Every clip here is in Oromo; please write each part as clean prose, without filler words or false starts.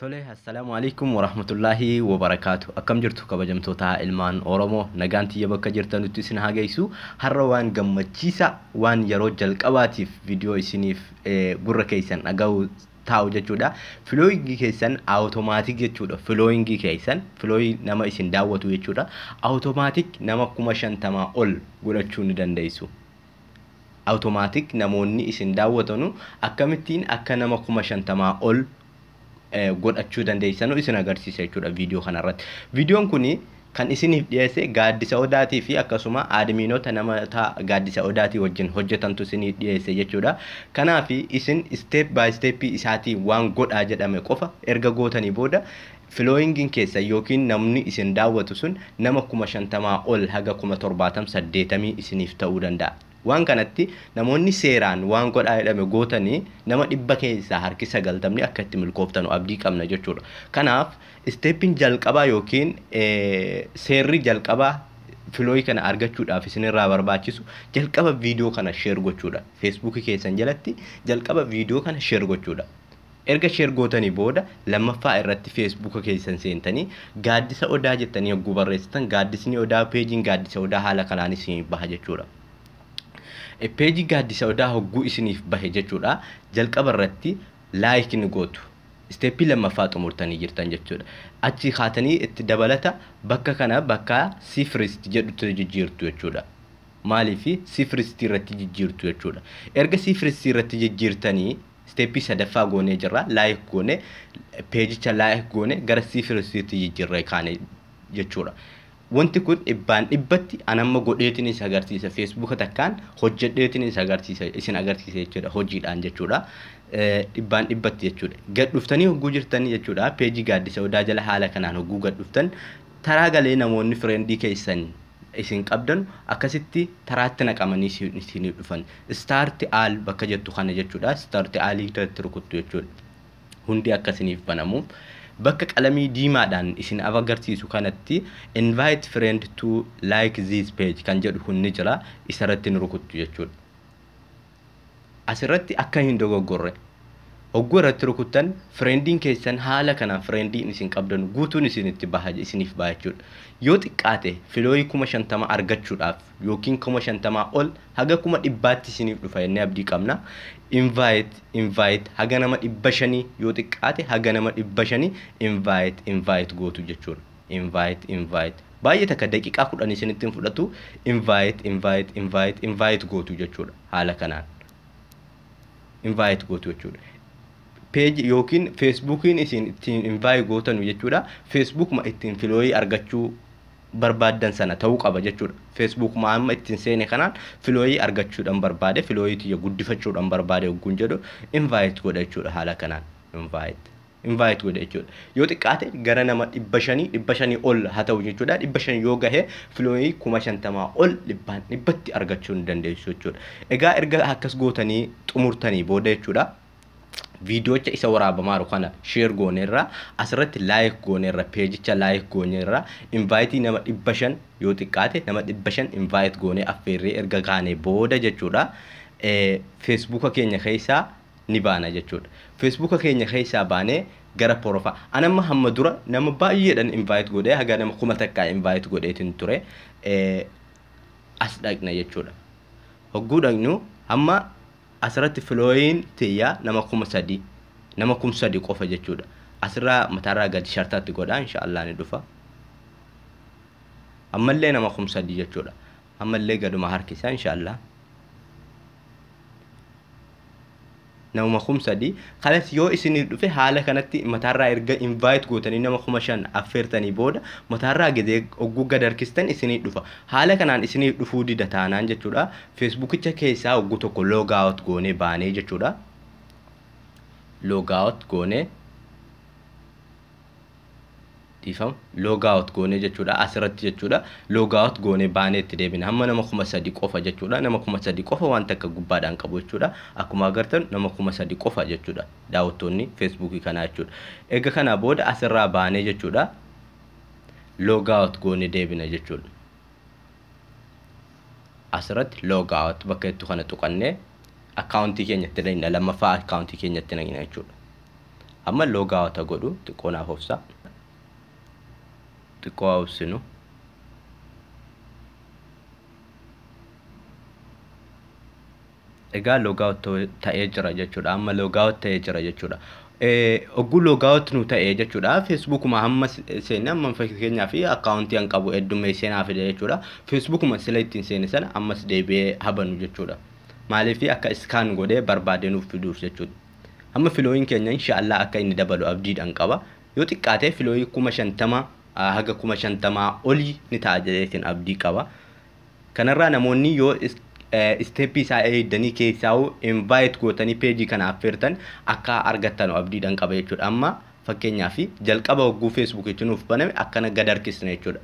Tole, assalaamu alaikum warahmatullaahi wabarakaatu. Akkam jirtu kabajamtoota ilmaan Oromoo? Nagaan tiyya bakka jirtanutti isin haa geessu. Har'a waan gammachiisa, waan yeroo jalqabaatiif viidiyoo isiniif gurra keessan dhaga'u taa'u jechuudha. Followingii keessan automatic jechuudha. Followingii keessan, following nama isin daawwatu jechuudha. Automatic nama 50,000 ol godhachuu ni dandeessu. Automatic namoonni isin daawwatanu akkamittiin akka nama 50,000 ol godhachuu dandeessanu isin agarsiisa jechuudha viidiyoo kanarratti. Viidiyoon kuni kan isiniif dhiyeesse Gaaddisa Odaatii fi akkasuma adminoota namoota Gaaddisa Odaatii wajjin hojjetantu isiniif dhiyeesse jechuudha. Kanaaf isin step by step isaatii waan godhaa jedhame qofa erga gootanii booda followingiin keessa yookiin namni isin daawwatu sun nama 50,000 ol haga 70,000 isiniif ta'uu danda'a. Waan kanatti namoonni seeraan waan godhaa jedhame gootanii nama 100 keessaa harki 90 akka itti milkooftanu abdii qabna jechuudha. Kanaaf steppiin jalqabaa yookiin seerri jalqabaa following kana argachuudhaaf isinirraa barbaachisu jalqaba viidiyoo kana share gochuudha. Feesbuukii keessan jalatti jalqaba viidiyoo kana share gochuudha. Erga share gootanii booda lammaffaa irratti feesbuuka keessan seentanii Gaaddisa Odaa jettanii yogguu barreessitan Gaaddisni Odaa, peejiin Gaaddisa Odaa haala kanaan isiniif baha jechuudha. Peejii Gaaddisa Odaa hogguu isiniif bahe jechuudha. Jalqaba irratti like ni gootu. Steeppii lammaffaa xumurtanii jirtan jechuudha. Achi kaatanii itti dabalata bakka kana bakka see first jedhutti jijjiirtu jechuudha. Maaliif see first irratti jijjiirtu jechuudha. Erga see first irratti jijjiirtanii steeppii sadaffaa goonee jirra. Like goone, peejicha like goone, gara see firstitti jijjiirree kaane jechuudha. Wanti kun 100% anamma godheetiin isa agarsiisa. Feesbuuka takkaan hojjedheetiin isa agarsiisa, isin agarsiisa jechuudha, hojiidhaan jechuudha. 100% jechuudha. Gad dhuftanii hogguu jirtanii jechuudha. Peejii Gaaddisa Odaa jala haala kanaan hogguu gad dhuftan taraa galee namoonni friendii keessan isin qabdan akkasitti taraatti naqamanii isinii dhufan. Start all bakka jettu kana jechuudha. Start all irratti rukuttu jechuudha. Hundi akkasiniif banamuuf. Bakka qalamii diimaadhaan isin agarsiisu kanatti invite friend to like this page kan jedhu kun ni jira, isarratti ni rukuttu jechuudha. Asirratti akka hin dogoggorre hogguu irratti rukuttan friendiin keessan haala kanaan friendiin isin qabdan guutuun isinitti baha, isiniif baha jechuudha. Yoo xiqqaate following 50,000 argachuudhaaf yookiin 50,000 ol haga 100,000tti isiniif dhufa jennee abdii qabna. Invite, invite haga nama 500, yoo xiqqaate haga nama 500 invite, invite gootu jechuudha. Invite, invite baay'ee takka daqiiqaa 10 isinitti hin fudhatu. Invite, invite, invite, invite gootu jechuudha. Haala kanaan invite gootu jechuudha. Page yookiin feesbuukiin isin ittiin invite gootanu jechuudha. Feesbuukuma ittiin following argachuu barbaaddan sana ta'uu qaba jechuudha. Feesbuukuma amma ittiin seene kanaan following argachuudhaan barbaade, following tiyya guddifachuudhaan barbaade hogguun jedhu invite godha jechuudha. Haala kanaan invite, invite godha jechuudha. Yoo xiqqaate gara nama 500, 500 ol haa ta'u jechuudha. 500 yoo gahe following 50,000 ol 100% argachuu ni dandeessu jechuudha. Egaa erga akkas gootanii xumurtanii booda jechuudha. Viidiyoocha isa waraabamaaru kana share gooneerra, asirratti like gooneerra, peejicha like gooneerra, invite nama 500, yoo xiqqaate nama 500 invite goonee affeerree erga kaanee booda jechuudha. Feesbuuka keenya keessaa ni baana jechuudha. Feesbuuka keenya keessaa baanee gara profile. Anamma hamma dura nama baay'eedhaan invite godhee haga nama 1,000 invite godheetiin ture. As dhaqna jechuudha. Hogguu dhaqnu hamma asirratti following tiyyaa nama 3,000, nama 3,000 qofa jechuudha. Asirraa mataarraa gadi shartaatti godhaa, inshaallah ni dhufa. Ammallee nama 3,000 jechuudha. Ammallee gaduma harkisa, inshaallah. Nama 3,000 kanas yoo isiniif dhufe haala kanatti mataarraa erga invite gootanii nama 5,000 affeertanii booda mataarraa gadee hogguu gad harkistan isiniif dhufa. Haala kanaan isiniif dhufuu dida taanaan jechuudha. Feesbuukicha keessaa hogguu tokko log out goonee baanee jechuudha. Log out goonee, dhiifama, log out goonee jechuudha. Asirratti jechuudha log out goonee baanee itti deebina. Hamma nama 3,000 qofa jechuudha. Nama 3,000 qofa waan takka gubbaadhaan qabu jechuudha. Akkuma agartan nama 3,000 qofa jechuudha daawwattoonni feesbuukii kanaa jechuudha. Egaa kanaa booda asirraa baanee jechuudha log out goonee deebina jechuudha. Asirratti log out bakka jettu kana tuqannee akkaawuntii keenyatti naqna, lammaffaa akkaawuntii keenyatti naqna jechuudha. Amma log out godhu, xiqqoo naaf obsa. Xiqqoo obsinu. Egaa log out ta'ee jira jechuudha. Amma log out ta'ee jira jechuudha. Ogguu log out nu ta'ee jechuudha. Feesbuukuma hamma seenne, amma fakkeenyaa fi akkaawuntii an qabu heddummeessee naa fide jechuudha. Feesbuukuma sila ittiin seene sana ammas deebi'ee habanu jechuudha. Maaliif? Akka scan godhee barbaadee nuuf fiduuf jechuudha. Amma following keenya inshaallah akka inni dabalu abdiidhaan qaba. Yoo xiqqaate following 50,000 haga 50,000 olii ni ta'a jedheetiin abdii qaba. Kanarraa namoonni yoo step isaa eegdanii, keessaa'u invite gootanii peejii kana affeertan, akka argattan abdiidhaan qaba jechuudha. Amma fakkeenyaaf jalqaba hogguu feesbuukichi nuuf baname akkana gad harkisna jechuudha.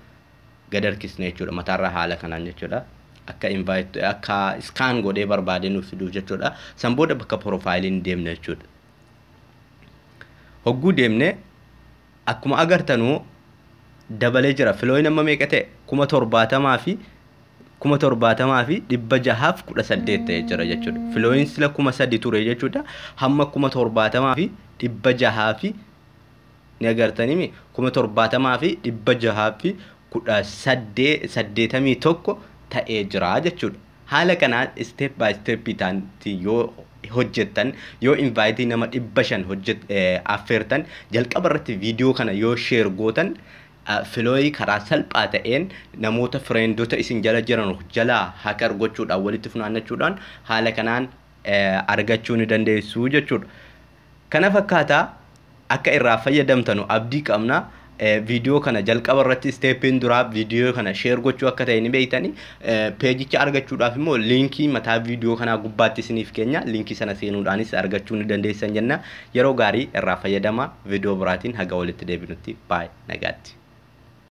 Gad harkisna jechuudha mataarraa haala kanaan jechuudha. Akka invite, akka scan godhee barbaadee nuuf fiduuf jechuudha. San booda bakka profile deemna jechuudha. Hogguu deemne akkuma agartanuu dabalee jira. Following amma meeqa ta'e? 70,618 ta'ee jira jechuudha. Following sila 3,000 ture jechuudha. Hamma 70,600 fi ni agartanii, 70,681 ta'ee jira jechuudha. Haala kanaan step by step ta'anti yoo hojjettan, yoo invite nama 500 hojjet affeertan, jalqaba irratti viidiyoo kana yoo share gootan, following karaa salphaa ta'een namoota friendota isin jala jiran jalaa hacker gochuudhaan walitti funaannachuudhaan haala kanaan argachuu ni dandeessu jechuudha. Kana fakkaataa akka irraa fayyadamtanu abdii qabna. Viidiyoo kana jalqaba irratti stepiin duraa viidiyoo kana share gochuu akka ta'e ni beektani. Peejicha argachuudhaaf immoo liinkii mataa viidiyoo kanaa gubbaatti isiniif keenya. Liinkii sana seenuudhaanis argachuu ni dandeessan jenna. Yeroo gaarii, irraa fayyadama. Viidiyoo biraatiin haga walitti deebinutti baay'ee nagaatti.